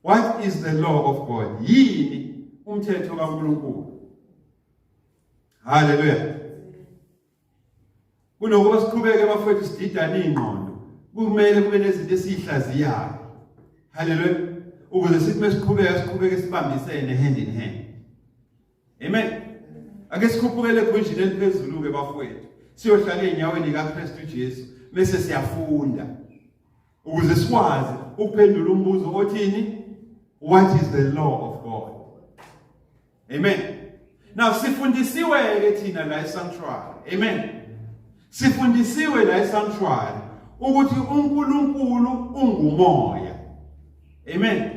What is the law of God? Yini umthetho kaNkulunkulu? Hallelujah. Kunokuba siqhubeke bafowethu sididane ingqondo, kumele kube nezinto esihlaziyayo. Hallelujah. Ukuze sithi mesiqhubeka siqhubeke sibambisene hand in hand. Amen. Ake sikhuphukele egunjini eliphezulu ke bafowethu. Siyohlala ezinyaweni kaKristu Jesu bese siyafunda. Ukuze sikwazi ukuphendula umbuzo othini? What is the law of God? Amen. Now sifundisiwe ke thina la esanctuary. Amen. Sifundisiwe la esanctuary ukuthi uNkulunkulu ungumoya. Amen.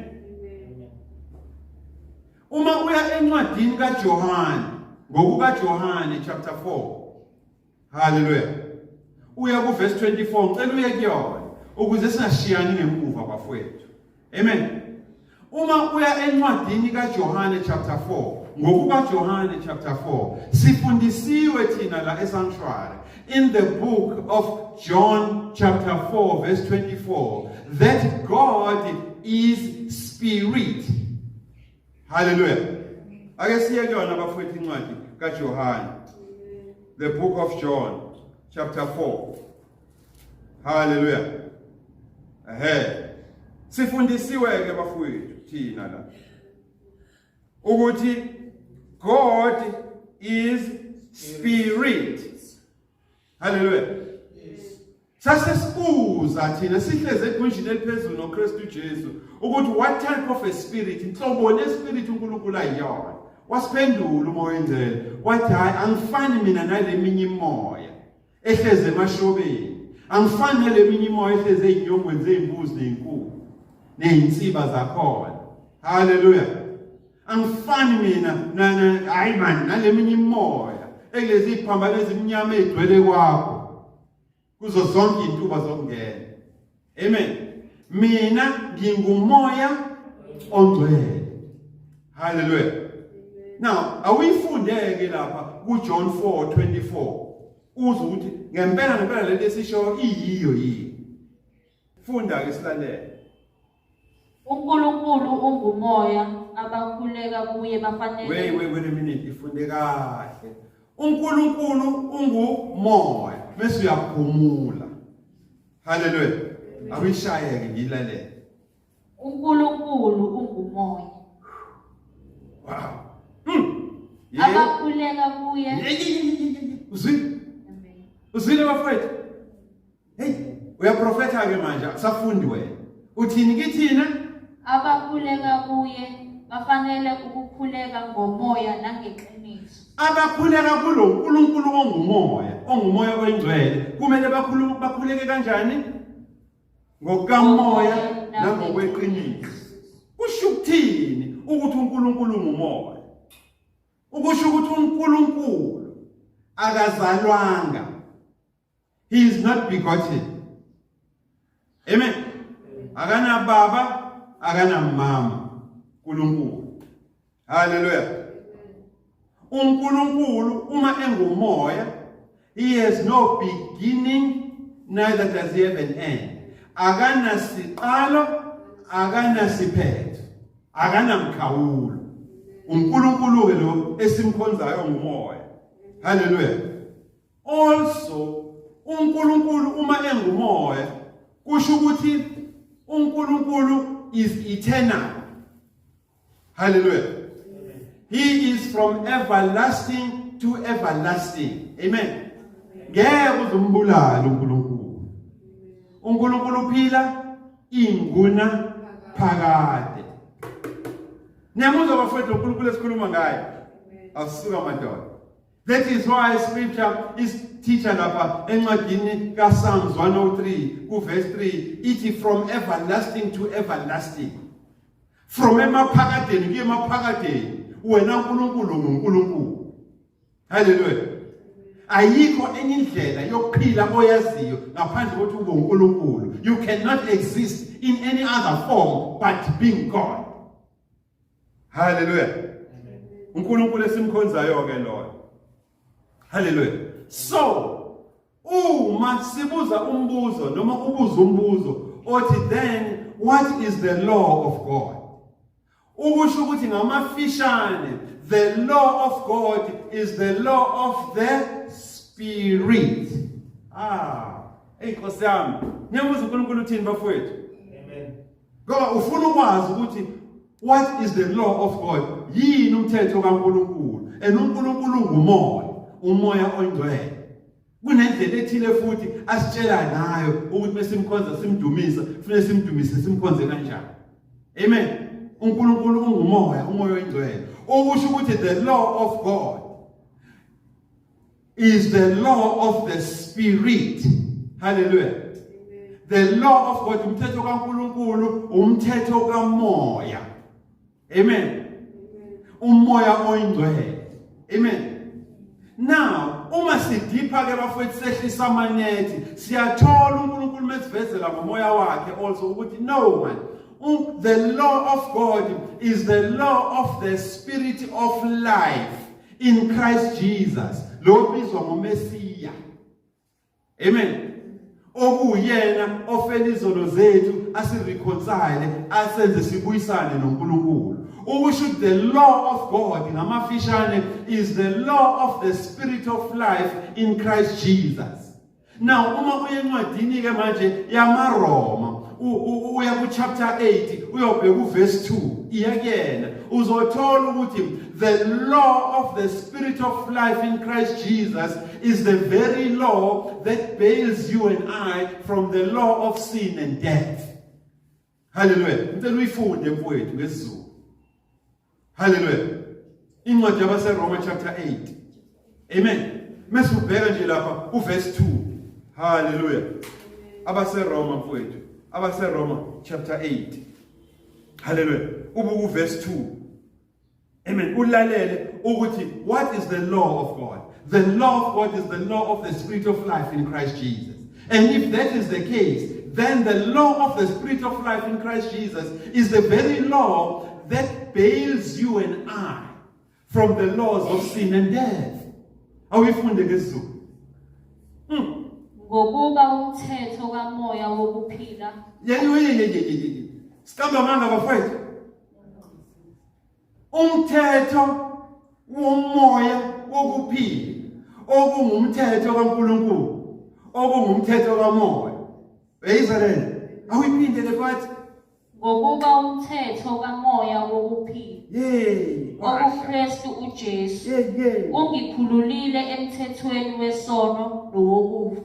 Uma uya encwadini kaJohane, ngokukaJohane chapter 4. Hallelujah. Uya ku verse 24, ngicela uye kuyona ukuze singashiyani ngemuva bafowethu. Amen. Uma uya encwadini kaJohane chapter 4, ngokukaJohane chapter 4, sifundisiwe thina la esanctuary in the book of John chapter 4 verse 24 that God is spirit. Hallelujah. Ake siye kuyona bafowethu incwadi kaJohane. The book of John chapter 4. Hallelujah. Ehe. Sifundisiwe ke bafowethu thina la ukuthi God is spirit. Hallelujah. Yes. Sasesibuza thina sihleze egunjini eliphezulu noKristu Jesu ukuthi what type of a spirit, inhloboni yespirit uNkulunkulu ayiyona. Wasiphendula uMoya oNgcwele wathi hayi angifani mina naleminye imoya ehleze emashobeni. Angifani naleminye imoya ehleze ezinyongweni zezimbuzi nezinkukhu nezinsiba zakhona. Hallelujah. Angifani mina na hayi man naleminye imoya ekulezi iphambano ezimnyama ezigcwele kwakho kuzo zonke intuba zokungena. Amen. Mina ngingumoya ongcwele. Hallelujah. Now, awuyifundeke lapha kuJohn 4:24. Uzwe ukuthi ngempela ngempela lento esisho iyiyo yini. Funda ke silalele. UNkulunkulu ungumoya, abakhuleka kuye bafanele. Wait, wait, wait a minute, ifunde kahle. uNkulunkulu ungumoya, bese uyaphumula. Hallelujah. Awuyishaye ke ngilalele. UNkulunkulu ungumoya. Wow. Abakhuleka kuye. Uzwile? Uzwile bafowethu? Hey, uyaprofetha ke manje akusafundi wena. Uthini kithina? Abakhuleka kuye bafanele ukukhuleka ngomoya nangeqiniso. Abakhuleka kulo uNkulunkulu ongumoya, ongumoya oyingcwele, kumele bakhulume bakhuleke kanjani? Ngokukamoya nangokweqiniso. Kusho ukuthini ukuthi uNkulunkulu ungumoya? Ukusho ukuthi uNkulunkulu akazalwanga. He is not begotten. Amen. Akana baba, akana mama. uNkulunkulu. Hallelujah. uNkulunkulu uma engumoya, he has no beginning neither does he have an end. Akana siqalo, akana siphetho, akanamkhawulo. uNkulunkulu ke lo esimkhonzayo ngumoya. Hallelujah. Also uNkulunkulu uma engumoya kusho ukuthi uNkulunkulu is eternal. Hallelujah. He is from everlasting to everlasting. Amen. Ngeke uzumbulale uNkulunkulu. uNkulunkulu uphila inguna phakade. Niyamuzwa bafowethu uNkulunkulu esikhuluma ngaye. Asuka madoda. That is why scripture is teacher lapha encwadini kaPsalms 103 kuverse 3 ithi from everlasting to everlasting. From emaphakadeni kuye emaphakadeni wena uNkulunkulu unguNkulunkulu. Hallelujah. Ayikho enye indlela yokuphila oyaziyo ngaphandle kokuthi ube uNkulunkulu. You cannot exist in any other form but being God. Hallelujah. uNkulunkulu esimkhonzayo ke loyo. Hallelujah. So uma sibuza umbuzo noma ubuza umbuzo othi then what is the law of God? Ukusho ukuthi ngamafishane, the law of God is the law of the spirit. Ah, hey Nkosi yami, ngiyabuza uNkulunkulu uthini bafowethu? Amen. Ngoba ufuna ukwazi ukuthi what is the law of God? Yini umthetho kaNkulunkulu? And uNkulunkulu ngumoya, umoya oyingcwele. Kunendlela ethile futhi asitshela ngayo ukuthi mesimkhonza simdumisa, kufanele simdumise simkhonze kanjani. Amen. uNkulunkulu ungumoya, umoya oyingcwele. Okusho ukuthi the law of God is the law of the spirit. Hallelujah. The law of God, umthetho kaNkulunkulu, umthetho kamoya. Amen. Umoya oyingcwele. Amen. Now, uma sidipha ke bafowethu sehlisa amanethi, siyathola uNkulunkulu mesivezela ngomoya wakhe also ukuthi no man, the law of God is the law of the spirit of life in Christ Jesus. Lo bizwa ngoMesiya. Amen. Okuyena ofela izono zethu asireconcile asenze sibuyisane noNkulunkulu. Ukusho the law of God ngamafishane is the law of the spirit of life in Christ Jesus. Now uma uye encwadini ke manje yamaRoma uya ku chapter 8 uyobheka uverse 2 iya kuyena uzothola ukuthi the law of the spirit of life in Christ Jesus is the very law that bails you and I from the law of sin and death. Hallelujah. Ngicela uyifunde mfowethu ngesiZulu. Hallelujah. Incwadi yabaseRoma chapter 8. Amen. Mase ubheka nje lapha uverse 2. Hallelujah. AbaseRoma mfowethu. AbaseRoma chapter 8. Hallelujah. Ubuka uverse 2. Amen. Ulalele ukuthi what is the law of God? The law of God is the law of the spirit of life in Christ Jesus. And if that is the case, then the law of the spirit of life in Christ Jesus is the very law that bails you and I from the laws of sin and death. Awuyifunde ngesiZulu. Ngokuba umthetho kamoya wokuphila Ye ye ye ye ye. Siqamba amanga bafowethu. Umthetho womoya wokuphila okungumthetho kaNkulunkulu okungumthetho kamoya. Uyayizwa lento? Awuyiphinde le part. Ngokuba umthetho kamoya wokuphila Yey. okuKristu uJesu Yey yey. ungikhululile emthethweni wesono nowokufa.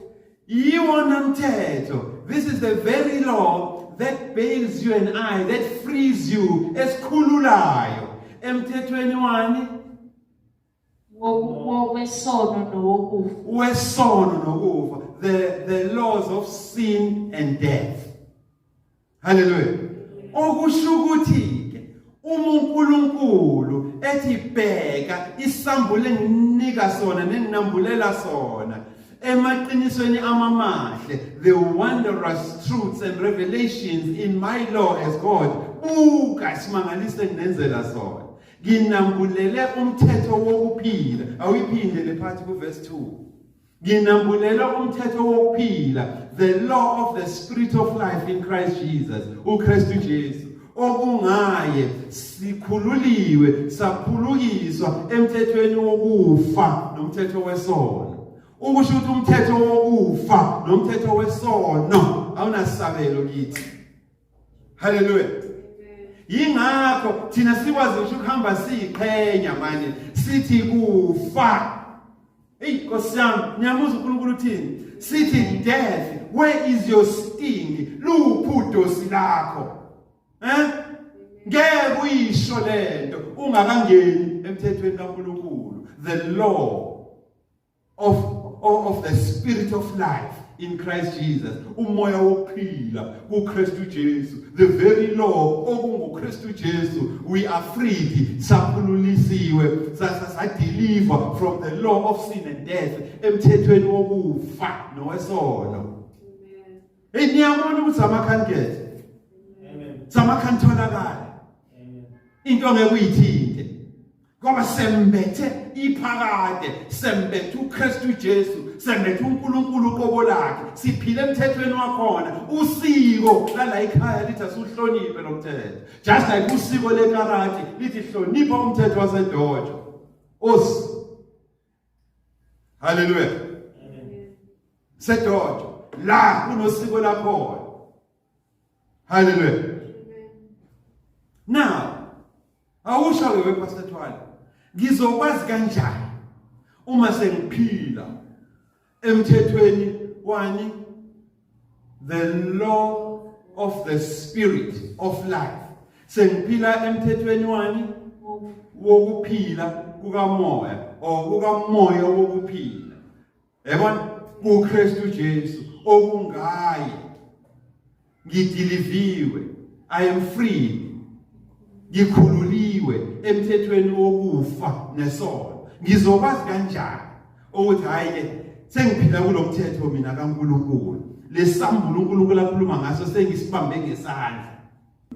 Yiwona mthetho. This is the very law that bails you and I, that frees you, esikhululayo emthethweni wani? Wesono nowokufa. Wesono nokufa. The laws of sin and death. Hallelujah. Okusho ukuthi ke uma uNkulunkulu ethi bheka isambulo enginika sona nenginambulela sona emaqinisweni amamahle, the wondrous truths and revelations in my law as God, buka isimangaliso enginenzela sona, nginambulele umthetho wokuphila. Awuyiphinde le part ku verse 2. Nginambulela umthetho wokuphila, the law of the spirit of life in Christ Jesus, uKristu Jesu, okungaye sikhululiwe saphulukiswa emthethweni wokufa nomthetho wesono. Ukusho ukuthi umthetho wokufa nomthetho wesono awunasabelo kithi. Hallelujah. Yingakho thina sikwazi ngisho ukuhamba siyiqhenya manje sithi kufa. Hey Nkosi yami, ngiyamuzwa uNkulunkulu uthini? Sithi death, where is your sting? Luphi udosi lakho? Eh? Ngeke uyisho lento ungakangeni emthethweni kaNkulunkulu. The law of the spirit of life in Christ Jesus, umoya wokuphila kuKristu Jesu, the very law okunguKristu Jesu, we are freed, saphululisiwe, sadeliver from the law of sin and death, emthethweni wokufa nowesono. Hey, niyabona ukuthi amakhankethe Amen. samakhantholakala Amen. into angeke uyithinte. Ngoba sembethe iphakade, sembethe uKristu Jesu, sembethe uNkulunkulu uqobo lakhe, siphile emthethweni wakhona. Usiko lala ekhaya lithi asuhloniphe lo mthetho. Just like usiko lekarati lithi hlonipha umthetho wasedojo. Os. Hallelujah. Sedojo la kunosiko lakhona. Hallelujah. Now, awusho ke wePastor Thwala, ngizokwazi kanjani uma sengiphila emthethweni wani the law of the spirit of life. Sengiphila emthethweni wani wokuphila kukamoya or kukamoya wokuphila. Yabona kuKristu Jesu okungaye ngidiliviwe I am free ngikhululiwe emthethweni wokufa nesono ngizokwazi kanjani ukuthi hayi ke sengiphila kulomthetho mina kaNkuluNkulu lesambulo uNkulunkulu akhuluma ngaso sengisibambe ngesandla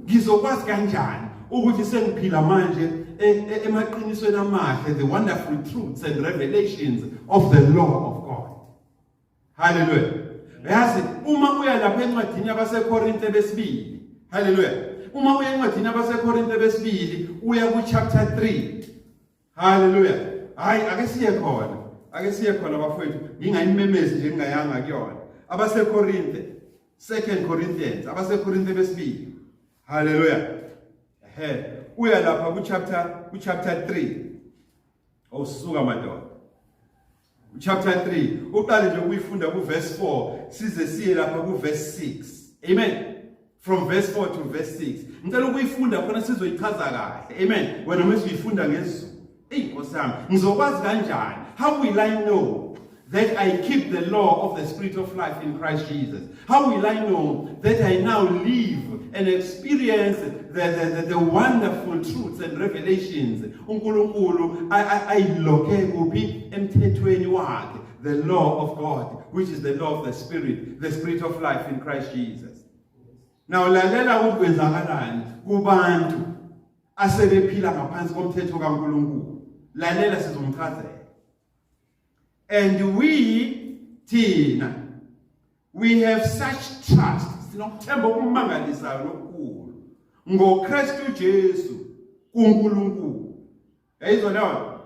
Ngizokwazi kanjani ukuthi sengiphila manje e, e, emaqinisweni amahle the wonderful truths and revelations of the law of God. Hallelujah. Yazi uma uya lapha encwadini yabaseKorinte besibili. Hallelujah. Uma uya encwadini yabaseKorinte besibili uya ku chapter 3. Hallelujah. Hayi ake siye khona. Ake siye khona bafowethu. Ngingayimemezi nje ngingayanga kuyona. AbaseKorinte, Second Corinthians, abaseKorinte besibili. Hallelujah. Ehe, uya lapha ku chapter ku chapter 3. Awusuka madoda. Chapter 3 uqale nje ukuyifunda ku verse 4 size siye lapha ku verse 6. Amen. From verse 4 to verse 6. Ngicela ukuyifunda khona sizoyichaza kahle. Amen. Wena mase uyifunda ngesiZulu. Ey Nkosi yami, ngizokwazi kanjani? How will I know that I keep the law of the spirit of life in Christ Jesus? How will I know that I now live and experience the wonderful truths and revelations uNkulunkulu ayilokhe kuphi emthethweni wakhe, the law of God, which is the law of the spirit of life in Christ Jesus. Now lalela ukuthi kwenzakalani kubantu asebephila ngaphansi komthetho kaNkulunkulu. Lalela sizomchazela. And we thina we have such trust, sinokuthemba okumangalisayo lokukhulu ngoKristu Jesu kuNkulunkulu. Yayizwa leyo?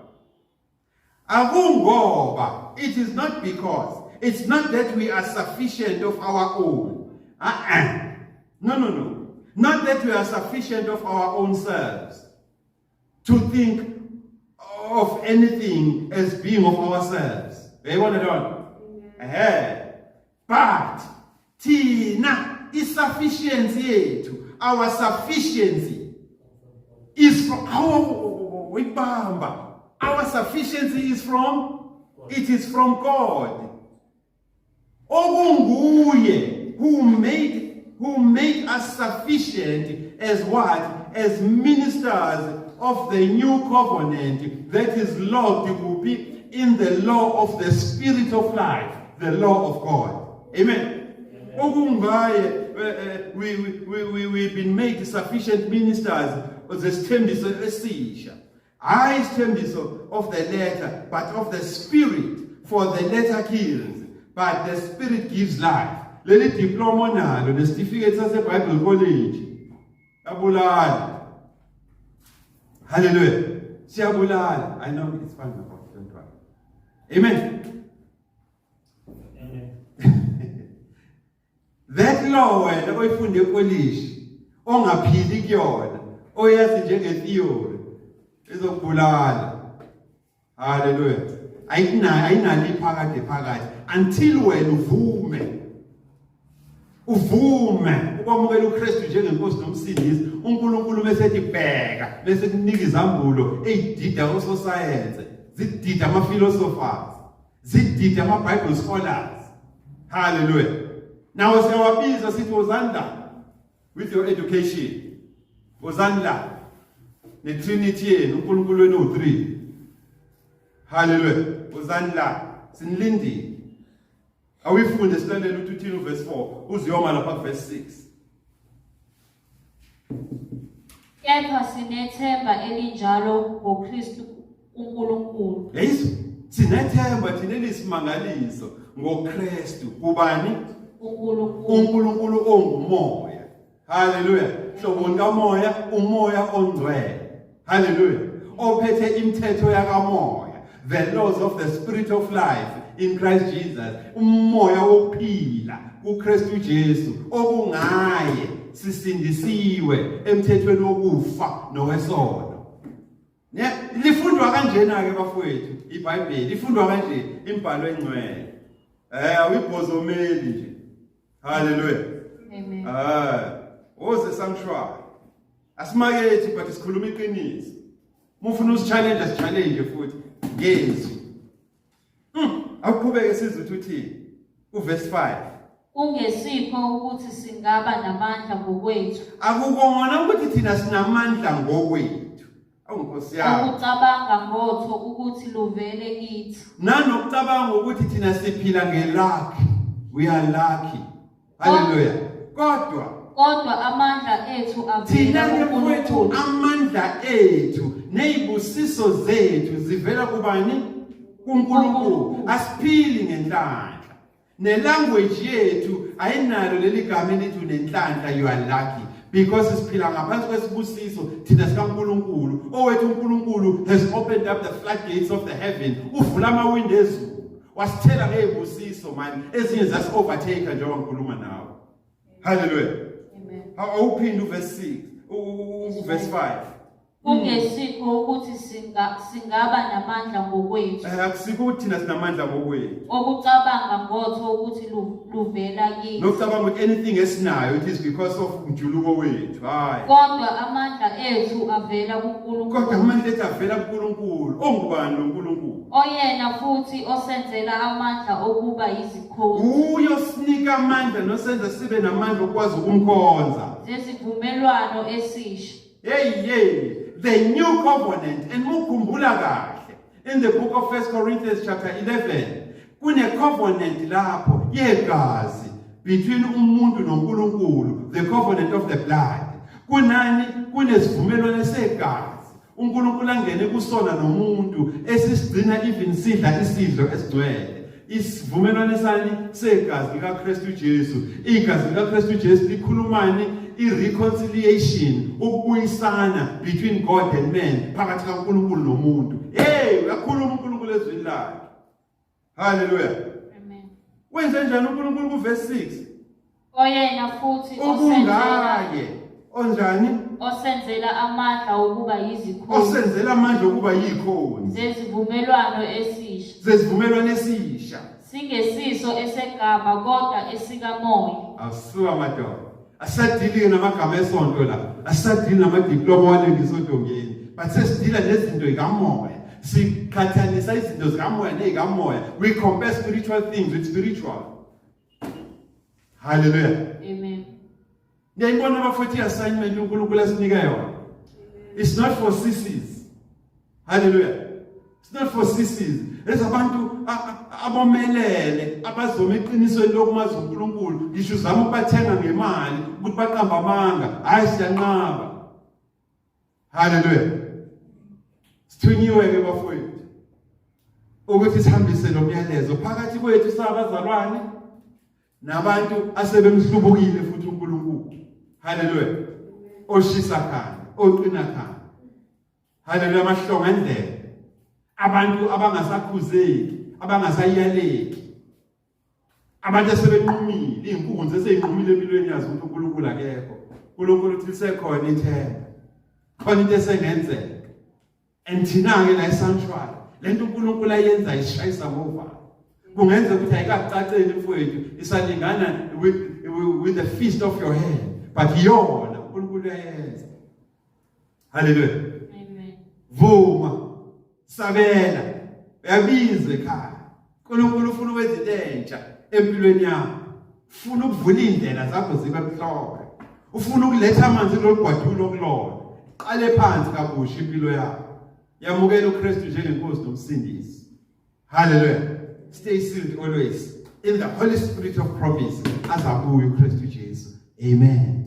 Akungoba, it is not because, it's not that we are sufficient of our own. Uh-uh. No, no, no. Not that we are sufficient of our own selves to think of anything as being of ourselves. Uyayibona leyo nto? Ehhe. But thina isufficiency yethu, our sufficiency is from our uyibamba. Our sufficiency is from it is from God. Okunguye who made us sufficient as what? As ministers of the new covenant that is locked kuphi? In the law of the spirit of life, the law of God. Amen. Okungaye we've been made sufficient ministers zesithembiso esisha. Hayi isithembiso of the letter, but of the spirit, for the letter kills, but the spirit gives life. Leli diploma onalo nesitifiketi sase-Bible College yabulala. Hallelujah. Siyabulala. I know it's fine about it, don't worry. Amen. Amen. That law wena oyifunde ekolishi ongaphili kuyona oyazi njenge-theory izokubulala. Hallelujah. Ayinayo ayinalo iphakade phakathi until wena uvume ukwamukela uKristu njengenkosi nomsindisi. uNkulunkulu bese ethi bheka, bese kunika izambulo ezidida ososayense, zidida ama philosophers, zidida ama Bible scholars. Hallelujah. Nawe siyawabiza sithi wozani la with your education, wozani la ne-Trinity yenu, uNkulunkulu wenu u-3. Hallelujah. Wozani la, sinilindile. Awuyifunde silalele ukuthi uthini uverse 4 uziyoma lapha kuverse 6. Kepha sinethemba elinjalo ngoKristu uNkulunkulu. Yayizwa? Sinethemba thina elisimangaliso ngoKristu kubani? uNkulunkulu. uNkulunkulu ongumoya. Haleluya. Hloboni kamoya, umoya ongcwele. Haleluya. Ophethe imithetho yakamoya, the laws of the spirit of life in Christ Jesus. Umoya wokuphila kuKristu Jesu okungaye sisindisiwe emthethweni wokufa nowesono. Ne lifundwa kanjena ke bafowethu iBhayibheli lifundwa kanje imibhalo engcwele. Eh awuyibhozomeli nje. Hallelujah. Amen. Ah, oze sanctuary. Asimakethi but sikhuluma iqiniso. Mufuna usichallenge sichallenge futhi ngezwi. Awuqhubeke sizwe ukuthi uthini. Uverse 5. Kungesikho ukuthi singaba namandla ngokwethu. Akukona ukuthi thina sinamandla ngokwethu. Awu Nkosi yami. Ukucabanga ngotho ukuthi luvele kithi. Nanokucabanga ukuthi thina siphila ngeluck. We are lucky. Hallelujah. Kodwa amandla ethu avela thina ke mfowethu kuNkulunkulu. amandla ethu nezibusiso zethu zivela kubani? KuNkulunkulu. Asiphili ngenhlanhla. Nelanguage yethu ayinalo leli gama elithi unenhlanhla, you are lucky, because siphila ngaphansi kwesibusiso thina sikaNkulunkulu. Owethu uNkulunkulu has opened up the floodgates of the heaven, uvula amawindi ezulu wasithela ngezibusiso manje ezinye zasi overtake njengoba ngikhuluma nawe. Hallelujah. Amen. Awuphinde uverse 6, uverse 5. Kungesikho ukuthi singaba namandla ngokwethu. Akusiko ukuthi thina sinamandla ngokwethu. Okucabanga ngotho ukuthi luvela kithi. Nokucabanga ukuthi anything esinayo it is because of umjuluko wethu. Hayi. Kodwa amandla ethu avela kuNkulunkulu. Kodwa amandla ethu avela kuNkulunkulu. Ongubani lo Nkulunkulu? Oyena futhi osenzela amandla okuba yizikhonzi. Uye osinika amandla nosenza sibe namandla okwazi ukumkhonza. Zesivumelwano esisha. Hey hey, the new covenant. And mukhumbula kahle in the book of 1 Corinthians chapter 11 kune covenant lapho yegazi between umuntu noNkulunkulu, the covenant of the blood. Kunani? Kunesivumelwano segazi uNkulunkulu angene kusona nomuntu esisigcina even sidla isidlo esigcwele. Isivumelwano sani? Segazi likaKristu Jesu. Igazi likaKristu Jesu likhulumani? I-reconciliation, ukubuyisana between God and man, phakathi kaNkulunkulu nomuntu. Hey, uyakhuluma uNkulunkulu ezwini lakhe. Hallelujah. Amen. Wenze njani uNkulunkulu kuverse 6? Oyena futhi osenzela Okungaye onjani? Osenzela amandla okuba yizikhonzi. Osenzela amandla okuba yikhonzi. Zezivumelwano esisha. Zezivumelwano esisha. Singesiso esegama kodwa esikamoya. Asuka madoda. Asadili namagama esonto la. Asadili namadiploma walengisodongeni. But sesidila nezinto zikamoya. Siqhathanisa izinto zikamoya nezikamoya. We compare spiritual things with spiritual. Hallelujah. Amen. Ngiyayibona bafowethu i-assignment uNkulunkulu asinika yona. It's not for sissies. Hallelujah. It's not for sissies. Ezabantu abomelele abazoma eqinisweni lokumazi uNkulunkulu, ngisho uzama ukubathenga ngemali ukuthi baqamba amanga, hayi siyanqaba. Hallelujah. Sithunyiwe ke bafowethu ukuthi sihambise lo myalezo phakathi kwethu sabazalwane nabantu asebemhlubukile futhi uNkulunkulu. Hallelujah. Oshisa khanda, oqina khanda. Hallelujah, amahlonga endlela. Abantu abangasakhuzeki, abangasayaleki. Abantu asebenqumile, izinkunzi eseyinqumile empilweni yazo ukuthi uNkulunkulu akekho. uNkulunkulu uthi lisekhona ithemba. Khona into esengenzeka. And thina-ke la esanctuary, lento uNkulunkulu ayenza isishayisa ngovalo. Kungenzeka ukuthi ayikakucaceli mfowethu, isalingana with the fist of your hand, but yona uNkulunkulu uyayenza. Hallelujah. Amen. Vuma, sabela, uyabiza ekhaya. uNkulunkulu ufuna ukwenza into entsha empilweni yakho. Ufuna ukuvula indlela zakho zibe mhlophe. Ufuna ukuletha amanzi kulolu kulona. Qale phansi kabusha impilo yakho. Yamukela uKristu njengenkosi nomsindisi. Hallelujah. Stay sealed always in the Holy Spirit of promise. Azabuya uKristu Jesu. Amen.